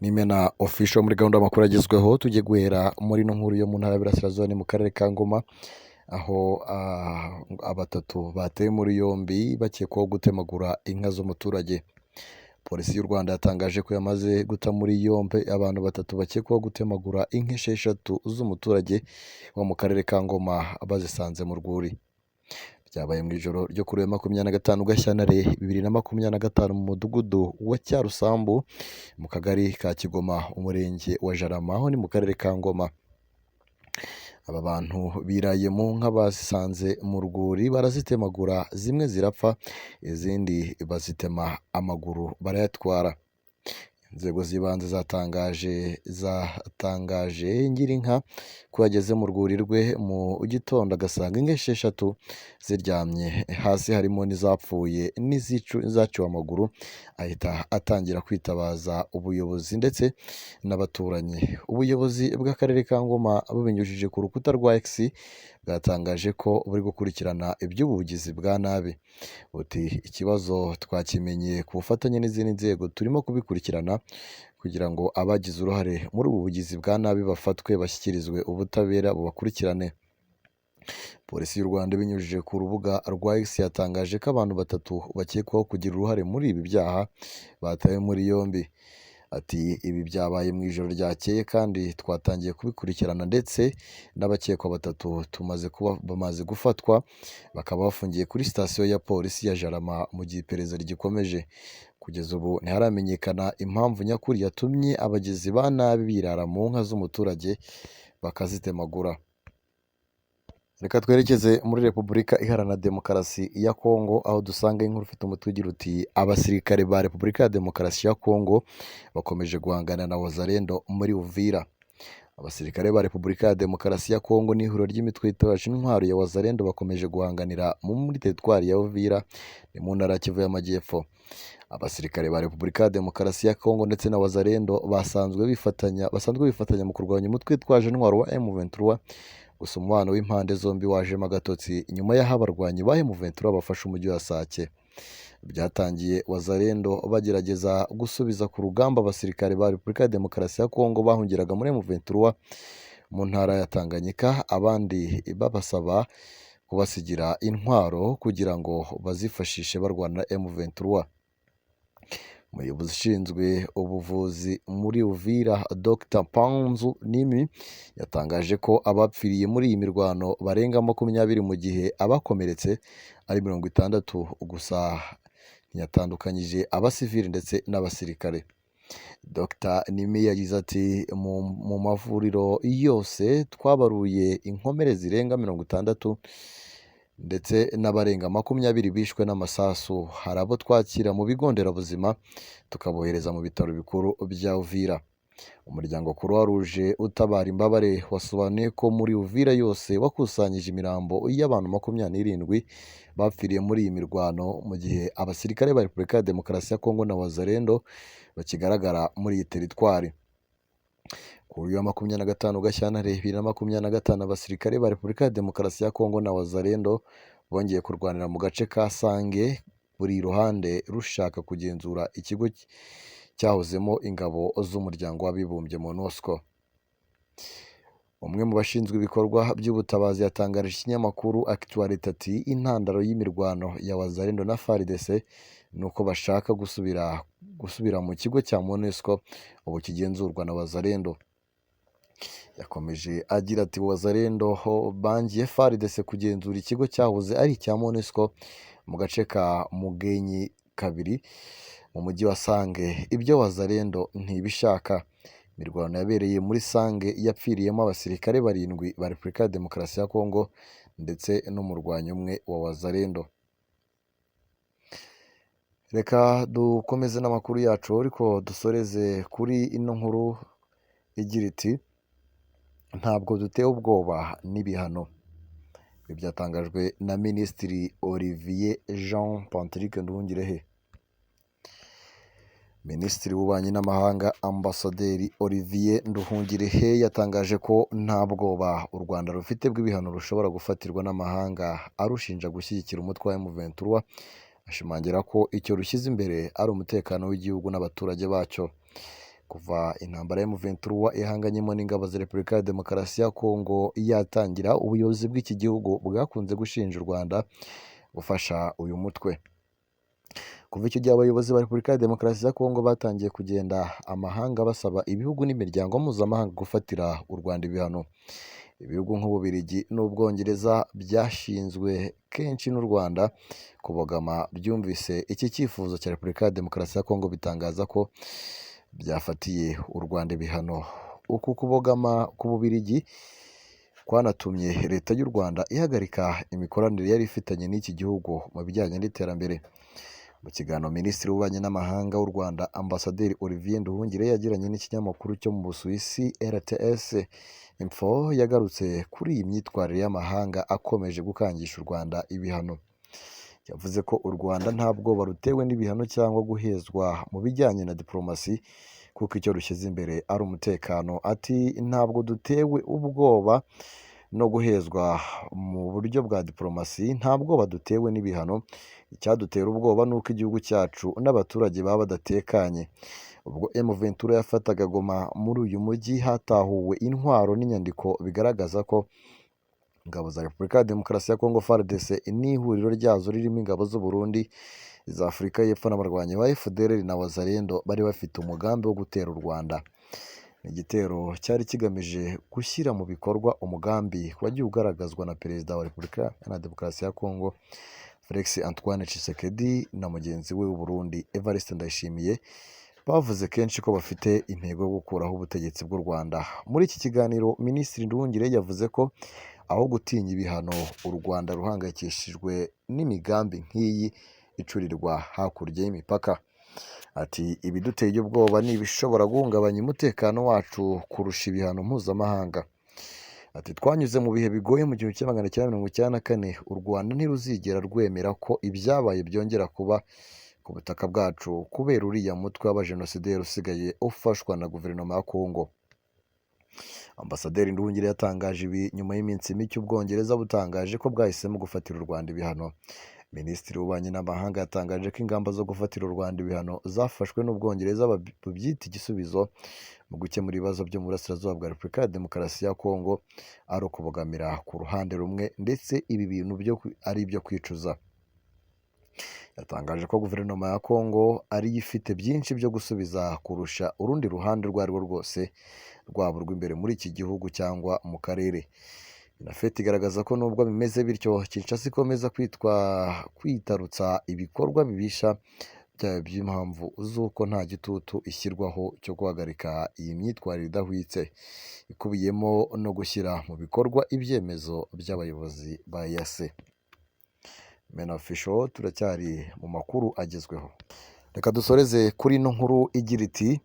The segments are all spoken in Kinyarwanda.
Nimena Official muri gahunda y'amakuru agezweho. Tujye guhera muri ino nkuru yo mu ntara y'Iburasirazuba, ni mu karere ka Ngoma, aho batatu batewe muri yombi bakekwaho gutemagura inka z'umuturage. Polisi y'u Rwanda yatangaje ko yamaze guta muri yombi abantu batatu bakekwaho gutemagura inka 6 z'umuturage wo mu karere ka Ngoma bazisanze mu rwuri. Byabaye mu ijoro ryo kuri uyu wa 25 Gashyantare 2025 mu mudugudu wa Cyarusambu, mu kagari ka Kigoma, umurenge wa Jarama, aho ni mu karere ka Ngoma. Aba bantu biraye mu nka bazisanze mu rwuri barazitemagura, zimwe zirapfa, izindi bazitema amaguru barayatwara. Inzego z'ibanze zatangaje Ngirinka ko yageze mu rwuri rwe mu gitondo agasanga inka 6 ziryamye hasi, harimo n'izapfuye n'izaciwe amaguru, ahita atangira kwitabaza ubuyobozi ndetse n'abaturanyi. Ubuyobozi bw'akarere ka Ngoma bubinyujije ku rukuta rwa X bwatangaje ko buri gukurikirana iby'ubu bugizi bwa nabi. Buti ikibazo twakimenye ku bufatanye n'izindi nzego, turimo kubikurikirana kugira ngo abagize uruhare muri ubu bugizi bwa nabi bafatwe bashyikirizwe ubutabera bubakurikirane. Polisi y'u Rwanda ibinyujije ku rubuga rwa X yatangaje ko abantu batatu bakekwaho kugira uruhare muri ibi byaha batawe muri yombi. Ati ibi byabaye mu ijoro ryakeye kandi twatangiye kubikurikirana, ndetse n'abakekwa batatu bamaze gufatwa, bakaba bafungiye kuri sitasiyo ya polisi ya Jarama mu gihe iperereza rigikomeje. Kugeza ubu ntiharamenyekana impamvu nyakuri yatumye abagizi ba nabi birara mu nka z'umuturage bakazitemagura. Reka twerekeze muri Repubulika Iharanira Demokarasi ya Kongo, aho dusanga inkuru ifite umutwe ugira uti abasirikare ba Repubulika ya Demokarasi ya Kongo bakomeje guhangana na Wazalendo muri Uvira. Abasirikare ba Repubulika ya Demokarasi ya Kongo n'ihuriro ry'imitwe yitwaje intwaro ya Wazalendo bakomeje guhanganira muri teritwari ya Uvira, ni mu ntara ya Kivu y'Amajyepfo. Abasirikare ba Repubulika ya Demokarasi ya Kongo ndetse na Wazalendo basanzwe bifatanya mu kurwanya umutwe witwaje intwaro wa M23. Gusa umubano w'impande zombi wajemo agatotsi nyuma y'aho abarwanyi ba M23 bafashe umujyi wa Sake. Byatangiye Wazalendo bagerageza gusubiza ku rugamba abasirikare ba Repubulika ya Demokarasi ya Kongo bahungiraga muri M23 mu ntara ya Tanganyika, abandi babasaba kubasigira intwaro kugira ngo bazifashishe barwana na M23. Umuyobozi ushinzwe ubuvuzi muri Uvira, Dr Panzu Nimi, yatangaje ko abapfiriye muri iyi mirwano barenga 20 mu gihe abakomeretse ari 60, gusa ntiyatandukanyije abasivili ndetse n'abasirikare. Dr Nimi yagize ati mu mavuriro yose twabaruye inkomere zirenga 60 ndetse n'abarenga 20 bishwe n'amasasu. Hari abo twakira mu bigo nderabuzima tukabohereza mu bitaro bikuru bya Uvira. Umuryango Croix Rouge utabara imbabare wasobanuye ko muri Uvira yose wakusanyije imirambo y'abantu 27 bapfiriye muri iyi mirwano, mu gihe abasirikare ba Repubulika ya Demokarasi ya Kongo na Wazalendo bakigaragara muri iyi teritwari. Kuri uyu wa 25 Gashyantare 2025, abasirikare ba Repubulika ya Demokarasi ya Kongo na Wazalendo bongeye kurwanira mu gace ka Sange, buri ruhande rushaka kugenzura ikigo cyahozemo ingabo z'umuryango w'abibumbye MONUSCO. Umwe mu bashinzwe ibikorwa by'ubutabazi yatangarije ikinyamakuru Actualité ati intandaro y'imirwano ya Wazalendo na FARDC ni uko bashaka gusubira mu kigo cya MONUSCO ubu kigenzurwa na Wazalendo. Yakomeje agira ati Wazalendo ho bangiye FARDC kugenzura ikigo cyahoze ari icya MONUSCO mu gace ka Mugenyi 2 mu mujyi wa Sange. Ibyo Wazalendo ntibishaka. Imirwano yabereye muri Sange yapfiriyemo abasirikare 7 ba Repubulika ya Demokarasi ya Kongo ndetse n'umurwanyi umwe wa Wazalendo. Reka dukomeze n'amakuru yacu, ariko dusoreze kuri ino nkuru igira iti ntabwo dutewe ubwoba n'ibihano. Ibi byatangajwe na Minisitiri Olivier Jean Patrick Nduhungirehe. Minisitiri w'Ububanyi n'Amahanga Ambasaderi Olivier Nduhungirehe yatangaje ko nta bwoba u Rwanda rufite bw'ibihano rushobora gufatirwa n'amahanga arushinja gushyigikira umutwe wa M23, ashimangira ko icyo rushyize imbere ari umutekano w'igihugu n'abaturage bacyo. Kuva intambara ya M23 ihanganyemo n'ingabo za Repubulika ya Demokarasi ya Kongo yatangira, ubuyobozi bw'iki gihugu bwakunze gushinja u Rwanda gufasha uyu mutwe. Kuva icyo gihe, abayobozi ba Repubulika ya Demokarasi ya Kongo batangiye kugenda amahanga basaba ibihugu n'imiryango mpuzamahanga gufatira u Rwanda ibihano. Ibihugu nk'Ububiligi n'Ubwongereza byashinzwe kenshi n'u Rwanda kubogama, byumvise iki cyifuzo cya Repubulika ya Demokarasi ya Kongo bitangaza ko byafatiye u Rwanda ibihano. Uku kubogama k'Ububiligi kwanatumye Leta y'u Rwanda ihagarika imikoranire yari ifitanye n'iki gihugu mu bijyanye n'iterambere. Mu kiganiro Minisitiri w'Ububanyi n'Amahanga w'u Rwanda, Ambasaderi Olivier Nduhungirehe, yagiranye n'ikinyamakuru cyo mu Busuwisi RTS Info, yagarutse kuri iyi myitwarire y'amahanga akomeje gukangisha u Rwanda ibihano. Yavuze ko u Rwanda nta bwoba rutewe n'ibihano cyangwa guhezwa mu bijyanye na diplomasi, kuko icyo rushyize imbere ari umutekano. Ati: "Ntabwo dutewe ubwoba no guhezwa mu buryo bwa diplomasi, nta bwoba dutewe n'ibihano. Icyadutera ubwoba ni uko igihugu cyacu n'abaturage baba badatekanye." Ubwo M23 yafataga Goma, muri uyu mujyi hatahuwe intwaro n'inyandiko bigaragaza ko ingabo za Repubulika ya Demokarasi ya Kongo FARDC n'ihuriro ryazo ririmo ingabo z'u Burundi, iza Afurika y'Epfo n'abarwanyi ba FDLR na Wazalendo bari bafite umugambi wo gutera u Rwanda. Ni igitero cyari kigamije gushyira mu bikorwa umugambi wagiye ugaragazwa na Perezida wa Repubulika Iharanira Demokarasi ya Kongo Felix Antoine Tshisekedi na mugenzi we w'u Burundi Evariste Ndayishimiye, bavuze kenshi ko bafite intego yo gukuraho ubutegetsi bw'u Rwanda. Muri iki kiganiro, Minisitiri Nduhungirehe yavuze ko aho gutinya ibihano, u Rwanda ruhangayikishijwe n'imigambi nk'iyi icurirwa hakurya y'imipaka. Ati: "Ibiduteye ubwoba ni ibishobora guhungabanya umutekano wacu kurusha ibihano mpuzamahanga." Ati: "Twanyuze mu bihe bigoye mu 1994, u Rwanda ntiruzigera rwemera ko ibyabaye byongera kuba ku butaka bwacu kubera uriya mutwe w'abajenosideri usigaye ufashwa na guverinoma ya Kongo." Ambasaderi Nduhungirehe yatangaje ibi nyuma y'iminsi mike Ubwongereza butangaje ko bwahisemo gufatira u Rwanda ibihano. Minisitiri w'Ububanyi n'Amahanga yatangaje ko ingamba zo gufatira u Rwanda ibihano zafashwe n'Ubwongereza bubyita igisubizo mu gukemura ibibazo byo mu burasirazuba bwa Repubulika ya Demokarasi ya Kongo ari ukubogamira ku ruhande rumwe, ndetse ibi bintu byo ari ibyo kwicuza. Yatangaje ko guverinoma ya Kongo ariyo ifite byinshi byo gusubiza kurusha urundi ruhande urwo arirwo rwose, rwaba urw'imbere muri iki gihugu cyangwa mu karere. Minafet igaragaza ko nubwo bimeze bityo, Kinshasa ikomeza kwitwa kwitarutsa ibikorwa bibisha byayo by'impamvu z'uko nta gitutu ishyirwaho cyo guhagarika iyi myitwarire idahwitse, ikubiyemo no gushyira mu bikorwa ibyemezo by'abayobozi ba EAC. Mena Official, turacyari mu makuru agezweho. Reka dusoreze kuri ino nkuru igira iti: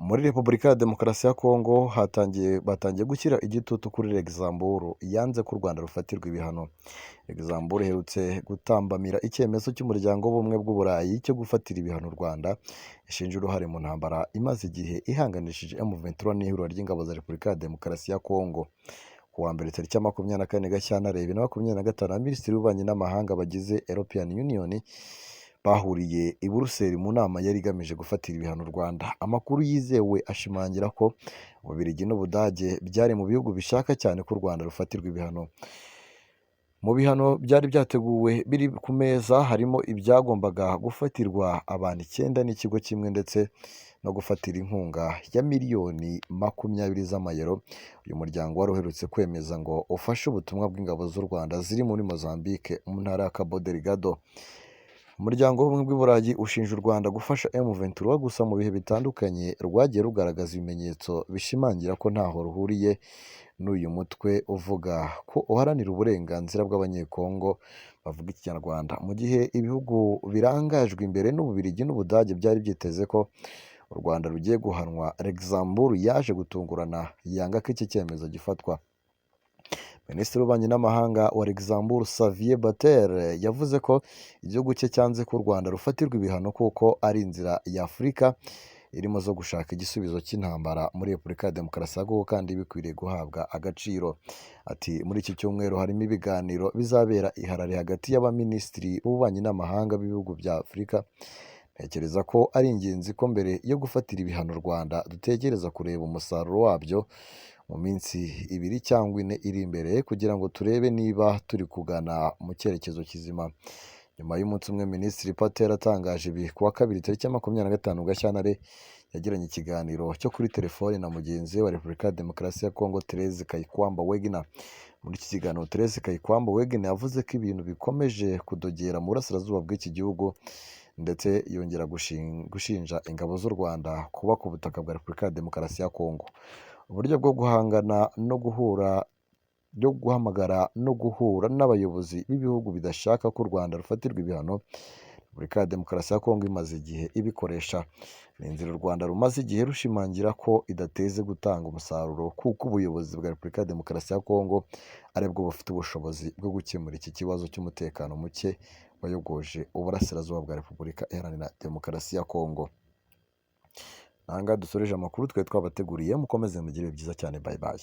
Muri Repubulika ya Demokarasi ya Kongo batangiye gushyira igitutu kuri Luxembourg yanze ko u Rwanda rufatirwa ibihano. Luxembourg iherutse gutambamira icyemezo cy'Umuryango w'Ubumwe bw'Uburayi cyo gufatira ibihano u Rwanda, ishinja uruhare mu ntambara imaze igihe ihanganishije M23 n'ihuriro ry'ingabo za Repubulika ya Demokarasi ya Kongo. Ku wa mbere tariki ya 24 Gashyantare 2025, Abaminisitiri b'Ububanyi n'Amahanga bagize European Union bahuriye i Buruseli mu nama yari igamije gufatira ibihano u Rwanda. Amakuru yizewe ashimangira ko Ububiligi n'Ubudage byari mu bihugu bishaka cyane ko u Rwanda rufatirwa ibihano. Mu bihano byari byateguwe biri ku meza harimo ibyagombaga gufatirwa abantu 9 n'ikigo kimwe, ndetse no gufatira inkunga ya miliyoni 20 z'amayero uyu muryango wari uherutse kwemeza ngo ufashe ubutumwa bw'ingabo z'u Rwanda ziri muri Mozambique mu ntara ya Cabo Delgado. Umuryango w'Ubumwe bw'i Burayi ushinja u Rwanda gufasha M23, gusa mu bihe bitandukanye rwagiye rugaragaza ibimenyetso bishimangira ko ntaho ruhuriye n'uyu mutwe uvuga ko uharanira uburenganzira bw'Abanyekongo bavuga Ikinyarwanda. Mu gihe ibihugu birangajwe imbere n'Ububiligi n'Ubudage byari byiteze ko u Rwanda rugiye guhanwa, Luxembourg yaje gutungurana yanga ko iki cyemezo gifatwa. Minisitiri w'Ububanyi n'Amahanga wa Luxembourg, Xavier Bettel, yavuze ko igihugu cye cyanze ko u Rwanda rufatirwa ibihano kuko ari inzira ya Afurika irimo zo gushaka igisubizo cy'intambara muri Repubulika ya Demokarasi ya Kongo kandi bikwiriye guhabwa agaciro. Ati: "Muri iki cyumweru harimo ibiganiro bizabera i Harare hagati y'abaminisitiri b'ububanyi n'amahanga b'ibihugu bya Afurika Ntekereza ko ari ingenzi ko mbere yo gufatira ibihano u Rwanda dutekereza kureba umusaruro wabyo mu minsi 2 cyangwa 4 iri imbere kugira ngo turebe niba turi kugana mu cyerekezo kizima. Nyuma y'umunsi umwe Minisitiri Patel atangaje ibi, ku wa kabiri tariki ya 25 Gashyantare yagiranye ikiganiro cyo kuri telefoni na mugenzi we wa Repubulika ya Demokarasi ya Kongo, Therese Kayikwamba Wagner. Muri iki kiganiro, Therese Kayikwamba Wagner yavuze ko ibintu bikomeje kudogera mu burasirazuba bw'iki gihugu, ndetse yongera gushinja ingabo z'u Rwanda kuba ku butaka bwa Repubulika ya Demokarasi ya Kongo. Uburyo bwo guhangana no guhura byo guhamagara no guhura n'abayobozi b'ibihugu bidashaka ko u Rwanda rufatirwa ibihano, Repubulika ya Demokarasi ya Kongo imaze igihe ibikoresha. Ni inzira u Rwanda rumaze igihe rushimangira ko idateze gutanga umusaruro, kuko ubuyobozi bwa Repubulika ya Demokarasi ya Kongo aribwo bufite ubushobozi bwo gukemura iki kibazo cy'umutekano muke wayogoje uburasirazuba bwa Repubulika Iharanira Demokarasi ya Kongo. Aha ngaha dusoreje amakuru twari twabateguriye, mukomeze mugire ibihe byiza cyane, bye bye.